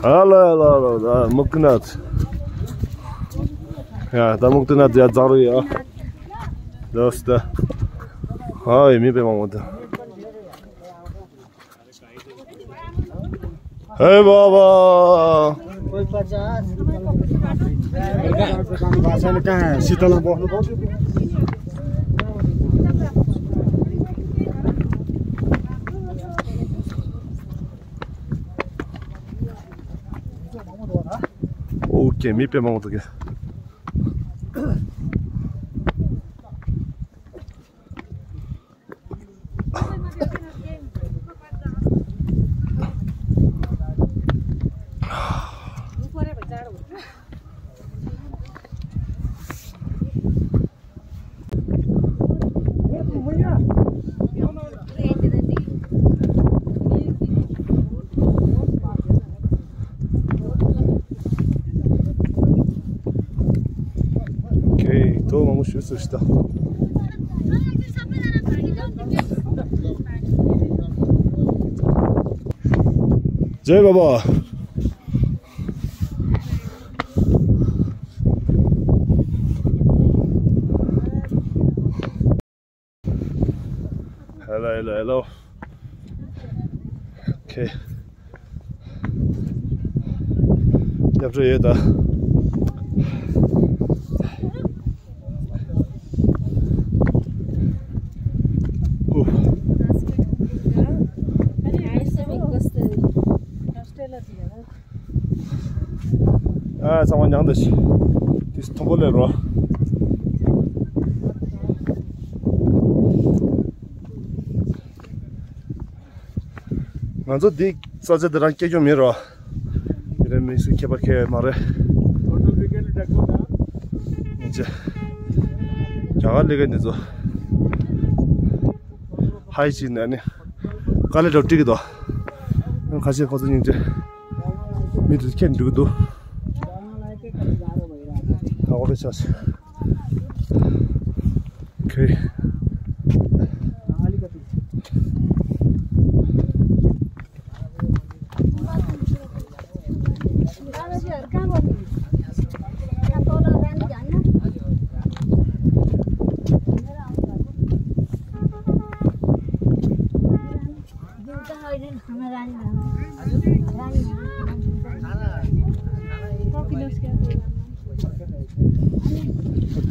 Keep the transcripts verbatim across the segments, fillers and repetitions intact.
ཨ་ལ་ལ་ལ་ལ་མུག་ཏི་ནཱཐ། ཡ་ད་མུག་ཏི་ནཱཐ་ཡ་ཛ་རུ་ཡ། ལོས་ད། ཨ་ཡེ་མི་པེ་མང་པོ་ད། हे बाबा। कोई पचास। भाषण कहाँ है? शीतला बहुत। OK, མི་པེ་མང་པོ་འདུག་གས། ཁྱེད་ཐོག་མང་པོ་ཞུ་ཟེར་ཞིག་ད། जय बाबा। Hello, hello, hello. Okay. རྒྱབ་སྐྱོར་ཡོད་ད། ཧུ། ཨ་ཚང་མ་མྱང་འདི་ཤི། དེ་མཐོན་པོ་ལས་རོ། ང་ཚོ་འདི་ས་ཆ་འདི་རང་སྐྱེས་སྐྱོང་མིན་རོ། དེ་རིང་མི་སུ་ཁྱད་པར་ཁྱད་མ་རེད། ཉིན་བྱེད། རྒྱ་གར་ལས་ཀ་འདི་ཚོ། ཧའི་ཅི་ནས་ནི། དཀའ་ལས་འགྲོ་སྤྲི་གི་དོ། ཁ་ཤས་ཁོ་ཚོ་སྙིང་རྗེ། མི་དེ་ཁྱེད་འགྲིག་གི་འདུག་ད་འོ་རེ་ཆགས་ཤིག་ཁེ།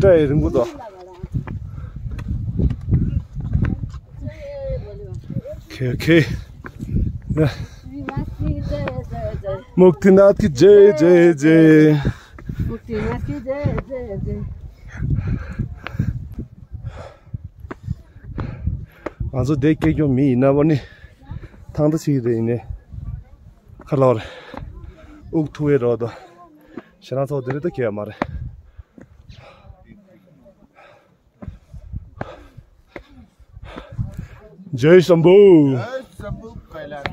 སྐྲ་ཡི་རིང་པོ་དང་། ཁེ་ཁེ། मुक्तिनाथ की जय जय जय। मुक्तिनाथ की जय जय जय। ང་ཚོ་འདི་སྐྱེས་སྐྱོང་མི་ཡིན་ན་བ་ནི། ཐང་ད་ཞིག་རེད་ཡིན་ནི། ཁ་ལོར། དབུགས་ཐུག་པའི་རོ་དོ། ཞེ་ན་ཚོ་འདི་རེད་ད་ཁེ་ཡ་མ་རེད། जय शंभू। जय शंभू कैलाश।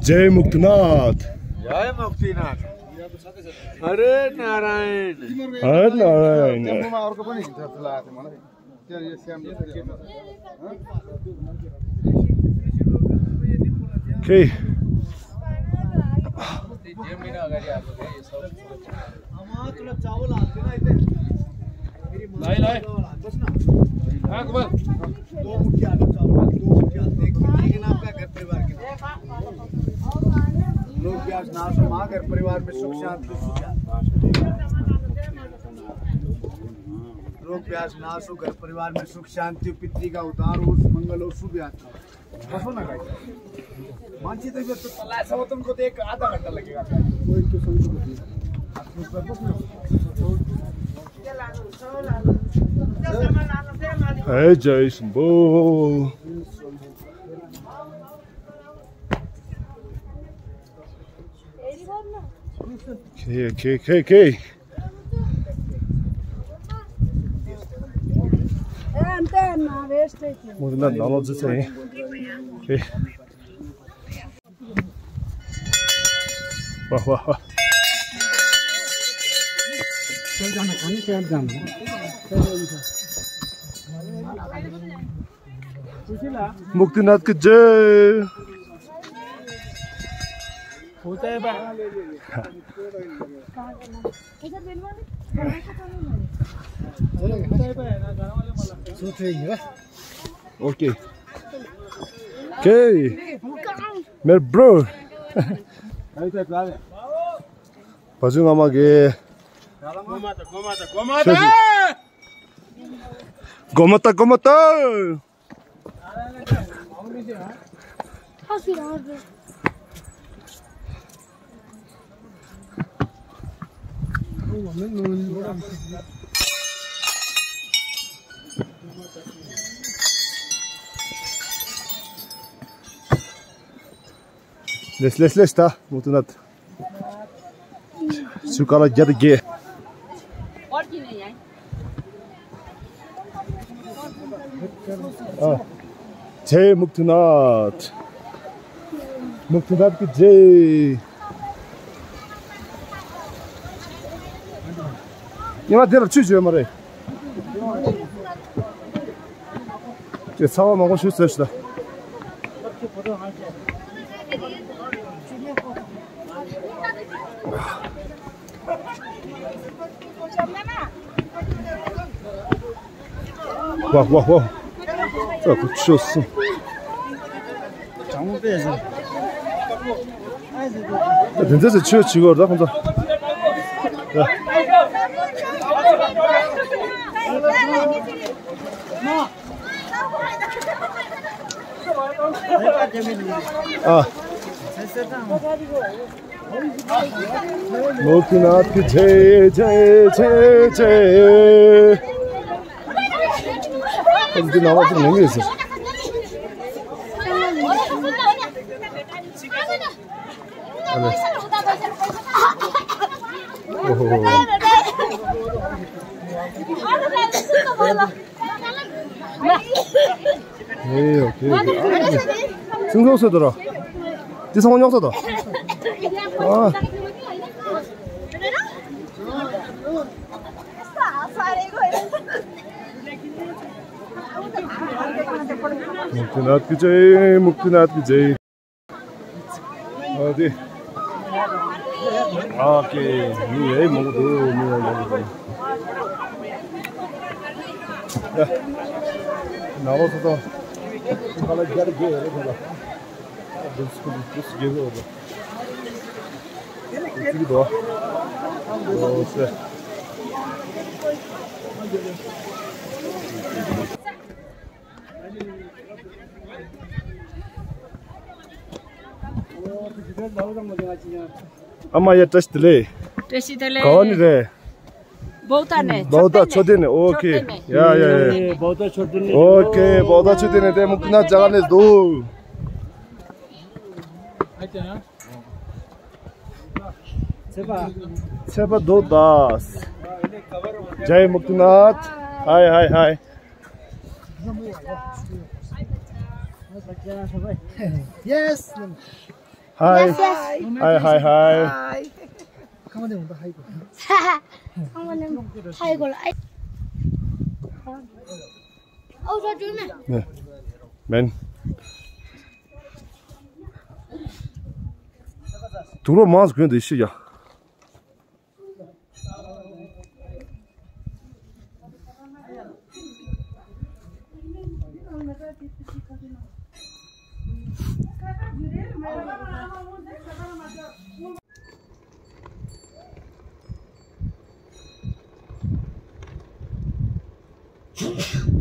जय मुक्तिनाथ। जय मुक्तिनाथ। हरे नारायण। हरे नारायण। ओके। लाए, लाए। हाँ, गोपाल। दो मुट्ठी आलू चावल, दो मुट्ठी आलू, एक, एक ना आपका घर परिवार के लिए। लोग प्याज ना सो माँ घर परिवार में सुख शांति। लोग प्याज ना सो घर परिवार में सुख शांति, पितृ का उद्धार हो, मंगल हो, शुभ यात्रा। बसो ना गाइस। मानसी तबीयत तो चला है, सब तुमको तो एक आधा घंटा लगेगा। कोई तो समझ को दिया। ए जय Shambho. Okay, okay, okay, okay. Muktinath download चाहिँ छ है। ए। वाह, वाह, वाह। मुक्तिनाथ की जय। Okay. Okay. Mer bro. Pasu ngama ge. Gomata, gomata. ལེས་ལེས་ལེས་ད་མུ་ཏུ་ནད། སུ་ཀ་ལ་རྒྱ་དེ་རྒྱས། ཨ། ཇེ་མུག་ཐུ་ནཱཐ། མུག་ཐུ་ནཱཐ་ཀྱི་ཇེ། ཉི་མ་དེ་ལ་ཆུ་བརྗོད་མ་རེད། ཅེས་ཚ་བ་མང་པོ་ཞུ་ཟེར་ཞིག་ད། ཝ་ཝ་ཝ། ཙག་གུ་ཆོད་སོང་། གྲང་མོ་པས་ཟེར། དེ་ཚོ་ཆོས་བྱེད་དགོས་རེད་ད་ཁོང་ཚོ། ཨ། མུག་ཐུ་ནཱཐ་ཀྱི་ཇེ་ཇེ་ཇེ་ཇེ། འདི་ནང་ལ་ཅིག་ལེན་གྱི་ཟེར། ཨ་ལེ། ཨོ་ཧོ་ཧོ། ཨེ་ཡོ་ཁེ། སིང་སོང་སོ་དོ་རོ། ཏི་སང་ཉོག་སོ་དོ། ཨ། མུག་ཐུ་ནཱཐ་ཀྱི་ཇེ། མུག་ཐུ་ནཱཐ་ཀྱི་ཇེ། ཨ་དེ། ཨོ་ཀེ། མི་ཡ་མང་པོ་འདུག་མི་ཡ་མང་པོ་འདུག་ཡ། ནང་ལོགས་སུ་ཐོན། ཁ་ལག་རྒྱ་རེ་རྒྱས་ཡོད་རེད་ཁ་ལག་འདུག་སུ་འདུག་སུ་རྒྱས་ཡོད་རེད། ཅིག་འདུག་ཨོ་སེ། ཨ་མ་ཡ། བཀྲ་ཤིས་བདེ་ལེགས། བཀྲ་ཤིས་བདེ་ལེགས། ག་བ་ནས་རེད། བོག་ཏ་ནས། བོག་ཏ་མཆོད་རྟེན་ནས། ཨོ་ཁེ། མཆོད་རྟེན་ནས། ཡ་ཡ་ཡ། ཨོ་ཁེ། བོག་ཏ་མཆོད་རྟེན་ནས་དེ་མུག་ཐུ་ནཱཐ་མཇལ་ཁ་སླེབས་འདུག་ཚེས་པ། ཚེས་པ་འདུག་ད། ཇའི་མུག་ཐུ་ནཱཐ། ཧའི་ཧའི་ཧའི། Yes. Hi. Yes, yes. Hi, hi, hi. Hi. Come on, hi. Come on, hi. Go. 네. Man. དུག་ལོག་མང་ཟིག་གོན་དེ་ཤི་ཡ།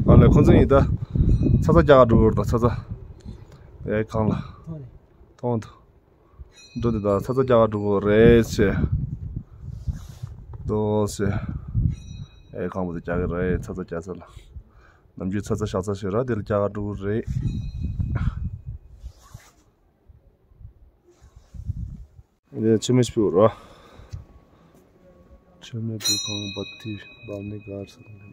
ཨ་ལས་ཁོང་ཚོ་ཡིན་ད། ཚ་ཚ་རྒྱག་ག་འགྲོ་གི་རེད་ད་ཚ་ཚ། ཨེ་གང་ལ། མཐོང་འདུག་འགྲོ་འདི་དང་ཚ་ཚ་རྒྱག་ག་འགྲོ་གི་རེད་ཟེར། ཏོག་ཙེ། ཨེ་ཁང་པ་དེ་རྒྱག་གི་རེད་ཚ་ཚ་རྒྱག་ས་ལ། ནམ་རྒྱུན་ཚ་ཚ་ཞག་ཚ་ཞིག་ར་དེ་ལ་རྒྱག་ག་འགྲོ་གི་རེད། ཨེ་ཆུ་མིག་སྤུ་ར། ཆུ་མིག་སྤུ་ཁང་པ་དེ་བབ་ནི་གར་སོང་།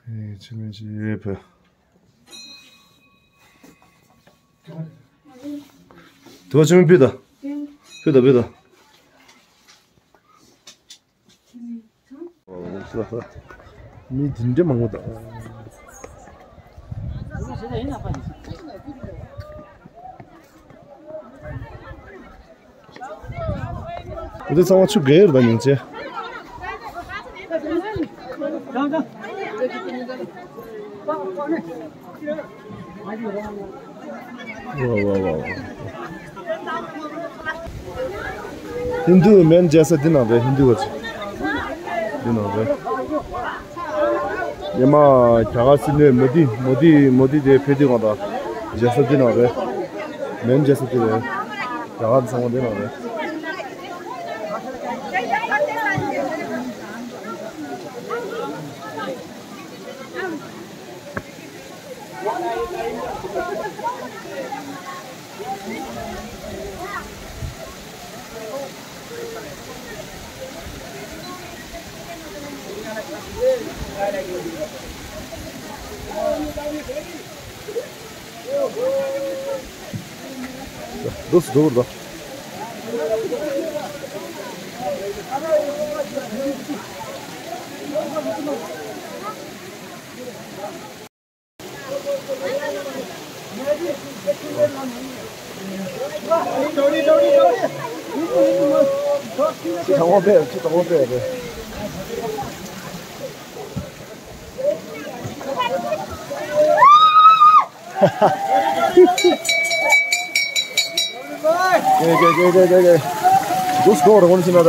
ཨེ་ཆུ་མིག་ཅི་ཕེ། དུ་བ་ཆུ་མིག་ཕུད་ད། ཕུད་ད་ཕུད་ད། མི་འདི་འདྲ་མང་པོ་འདུག་འདི་ཚང་མ་ཆུ་རྒས་ཡོད་པ་ཉིན་བྱེད། ཝ་ཝ་ཝ་ཝ། ཧིན་དུ་མན་རྒྱལ་ས་འདི་ནང་རེད། ཧིན་དུ་བ་ཚོ་འདི་ནང་རེད། ཉི་མ་རྒྱ་གར་སྲིད་བློན་མོ་དི་མོ་དི་མོ་དི་དེ་ཕེབས་དུས་གང་ལྟར་རྒྱལ་ས་འདི་ནང་རེད། མན་རྒྱལ་ས་འདི་རེད། རྒྱ་གར་ཚང་མ་འདི་ནང་རེད། འདུག་སེ་འགྲོ་དགོས་རེད། ཆུ་དྭངས་པོ་སྦས་རེད། ཆུ་དྭངས་པོ་སྦས་རེད། གེ་གེ་གེ་གེ་གེ། འདུག་སེ་འགྲོ་རེད། ངོ་ནི་ཕྱིན་ན་ད།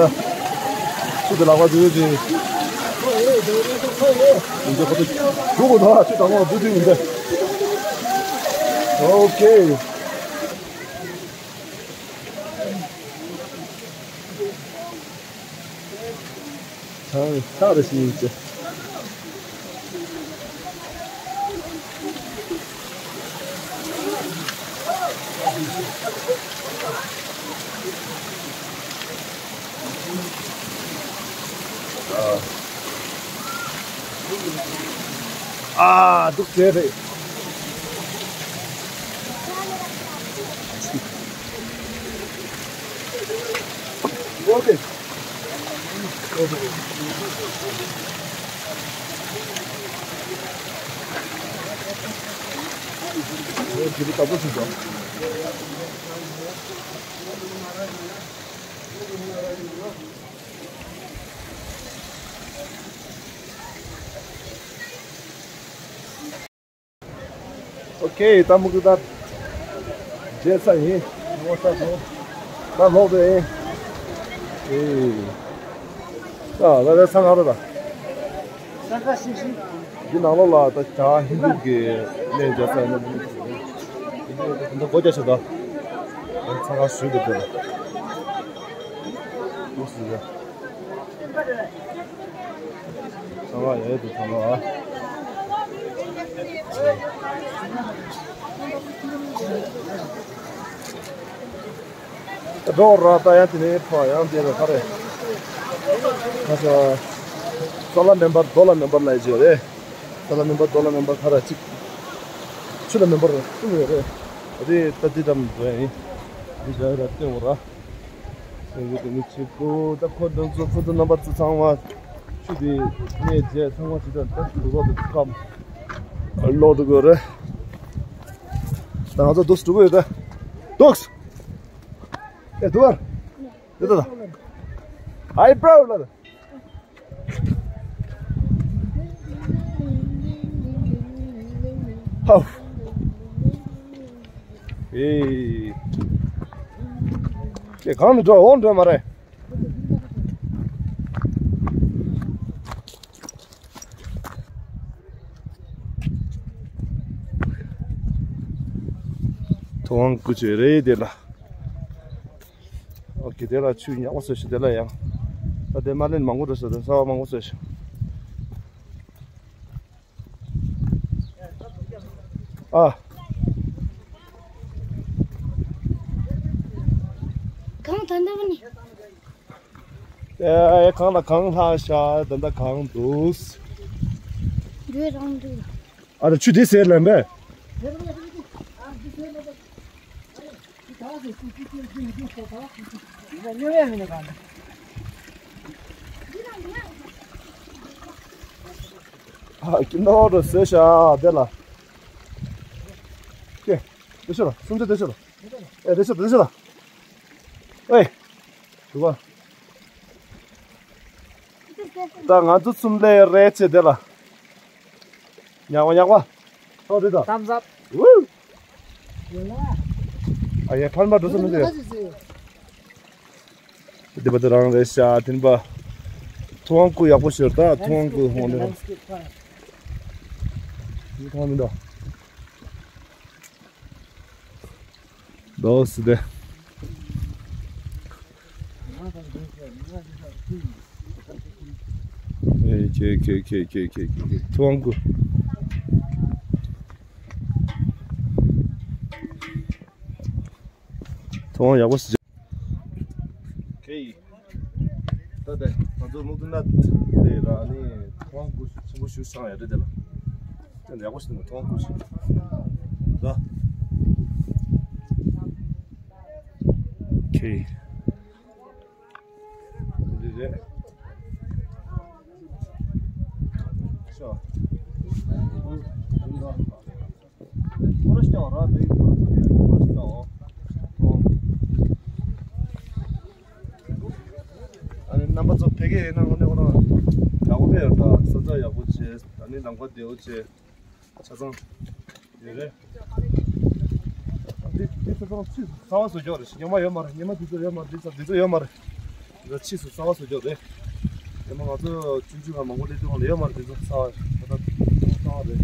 ཆུ་དེ་ལག་པ་འཛུལ་ཡོད་ཅིང་། འདི་ཁོ་ཚོ་རྒྱུག་དགོས་ད། ཆུ་དྭངས་པོ་འཛུལ་དུས་མི་འདུག་ཨོ་ཁེ། ཚང་མས་ཐག་རེ་བྱིན་ཡིན་ཅེ། ཨ། སྡུག་ཅག་རེད། ཨོ་ཁེ། ཨོ་ཁེ། ད་མུ་གུ་ད་མཇལ་ས་ཡིན། ངོ་ས་སོང་། ད་ལོག་འགྲོ་ཡིན། ཨེ། ད་ལ་ལ་ས་ག་ར་ད། ས་ག་ཤིག་ཤིག་འདི་ནང་ལོགས་ལ་ད་བྱ་ཧིན་དུ་གི་གནས་མཇལ་ས་ཡིན་ན། འདི་སྒོ་རྒྱག་ཤག་ད། ཚང་མ་ཞུས་འདུག་དེ་ལ། ཨོ་སི་ཡ། ཚང་མ་ཡོད་དེ་ཚང་མ། འགྲོ་ར་ད་ཡང་དེ་ནས་ཕ་ཡང་དེ་ར་ཁ་རེ། ཁ་ས། ས་ལ་མེ་འབར་རྡོ་ལ་མེ་འབར་ལ་ཡི་ཅི་རེད། ས་ལ་མེ་འབར་རྡོ་ལ་མེ་འབར་ཁ་ར་གཅིག་ཆུ་ལ་མེ་འབར་གསུམ་ཡོད་རེད། ཨ་དེ་ད་དེ་ཙམ་འགྲོ་ཡ་ཡིན། འདི་འདྲ་ར་སྟོན་འོ་ར། སེང་གེ་དེ་ནི་ཆེ་གོ་ད་ཁོ་འདི་ཚོ་ཁོ་ཚོ་རྣམ་པ་ཚོ་ཚང་མ་ཆུ་དེ་གནས་བྱས་ཚང་མ་ཅི་ད་ད་དུ་རོ་དུ་ཁམ་ལོ་དུ་གོ་རེད། ད་ང་ཚོ་འདུག་སེ་འགྲོ་གི་ཡོད་ད། འདུག་སེ། ཨེ་འདུག་ག་རེད་ད་ད། ཨའི་བྷྲོ་ལ་ད། ཧའོ། ཨེ། ཁྱེད་གང་ནས་འགྲོ་འོང་འགྲོ་མ་རེད། ཐོག་དབང་སྐུ་ཆོས་རེད་དེ་ལ། ཨོ་ཁེ། དེ་ལ་ཆུ་ཉག་མ་བཟོས་ཤག་དེ་ལ་ཡང་། ད་དེ་མ་ལེན་མང་པོ་འགྲོ་ས་དང་ས་བ་མང་པོ་བཟོས་ཤག་ཨ། གང་ད་འདི་བ་ནི། ཨེ། གང་ལ་གང་ལྷག་ཤག་ད་ལྟ་གང་འདུག་འདི་རང་འདུག་ཨ་ད་ཆུ་དེ་ཟེར་ལན་པས། ཨ་ཀི་ནོ་ར་ཟེར་ཤག་དེ་ལ། དེ་ཤོད་ལ། སུམ་ཅུ་དེ་ཤོད་ལ། ཨེ་དེ་ཤོད་དེ་ཤོད་ལ། ཨེ། རུ་བ། ད་ང་ཚོ་གསུམ་ལས་རེད་ཅེ་དེ་ལ། ཉག་པ་ཉག་པ། ཨོ་དེ་ད། Thumbs up. ཝུ། ཨ་ཡེ་ཕར་མ་འགྲོ་ས་མི་འདུག་དེ་པ་དེ་རང་རེད་ཤག་དེ་པ། ཐུབ་དབང་སྐུ་ཡག་པོ་ཤོར་ད། ཐུབ་དབང་སྐུ་ཧོང་དེ་རང་། མི་མཐོང་མི་འདུག་ལོས་སི་དེ། ཨེ་ཁེ་ཁེ་ཁེ་ཁེ་ཁེ་ཁེ། ཐུབ་དབང་སྐུ། ཐུབ་དབང་ཡག་པོ་ཞིག་ཁེ་ཡི། ད་ལྟ་ང་ཚོ་སྨུག་རྡུལ་སྣ་དེ་ལ་ནི་ཐུབ་དབང་སྐུ་ཆེན་པོ་ཞིག་བཞེངས་ཡོད་རེད་དེ་ལ། དེ་ཡག་པོ་ཞིག་འདུག་ཐུབ་དབང་སྐུ་ཞིག་ལ། ཁེ་ཡི། འདི་རེད། ཤོ། ཨ་ནི་རྣམ་པ་ཚོ་ཕ་གིར་ཡིན་ན་དངོས་གནས་ཁོ་རང་ཡག་པོ་ཕེབས་ཡོད་ད། ས་ཆ་ཡག་པོ་བྱས། ཨ་ནི་ལམ་ཁ་བདེ་བོ་བྱས། ཆ་ཚང་། ཡོད་རེད། འདི་འདི་ཚོ་ཚང་ཕྱིས་སུ་གསར་པ་བཟོ་རྒྱུ་རེད། སྔོན་མ་ཡོད་མ་རེད། སྔོན་མ་འདི་ཚོ་ཡོད་མ་རེད། འདི་ཚོ་འདི་ཚོ་ཡོད་མ་རེད། འདི་ཚོ་ཕྱིས་སུ་གསར་པ་བཟོ་རྒྱུ་རེད། སྔོན་མ་ང་ཚོ་ཆུང་ཆུང་ང་མང་པོ་སླེབས་དུས་སྒང་ལ་ཡོད་མ་རེད། འདི་ཚོ་གསར་པ་རེད། ད་ལྟ་ཚང་གསར་པ་རེད།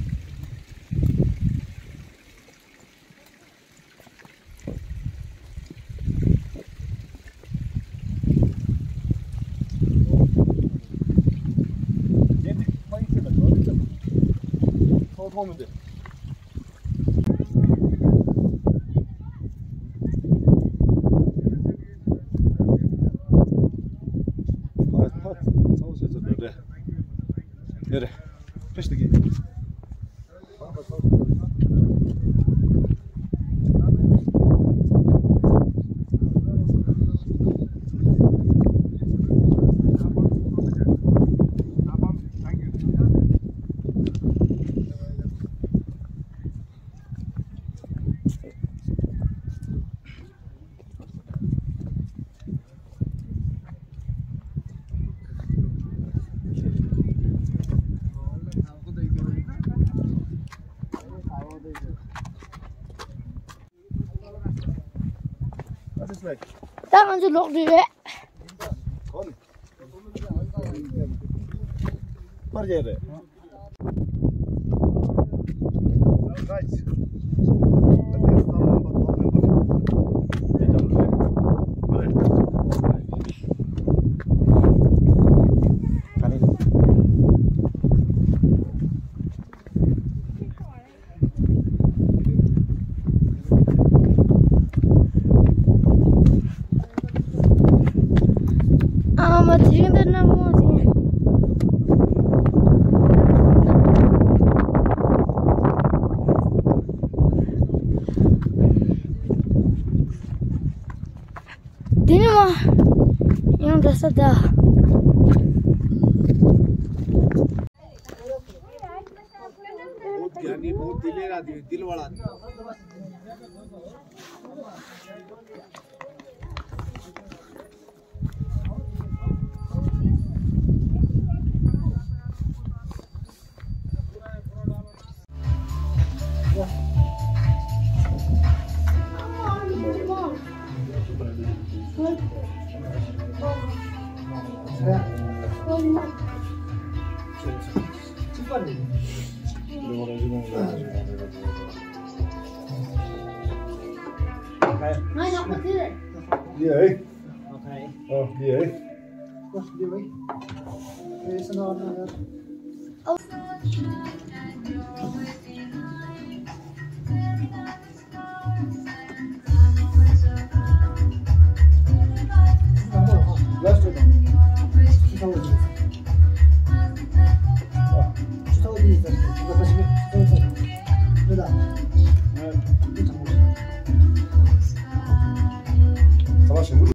ད་ང་ཚོ་ལོག་འགྲོ་ཡོད། པར་རྒྱག་རེད། ཨ་མ་དེ་རིང་འདི་གནམ་ངོ་ཟིན། འདི་ནི་མ་ཡང་འདྲ་ས་ད། बहुत ज्ञानी, बहुत दिलेरा, दिल वाला आदमी। Yeah. Oh, yeah.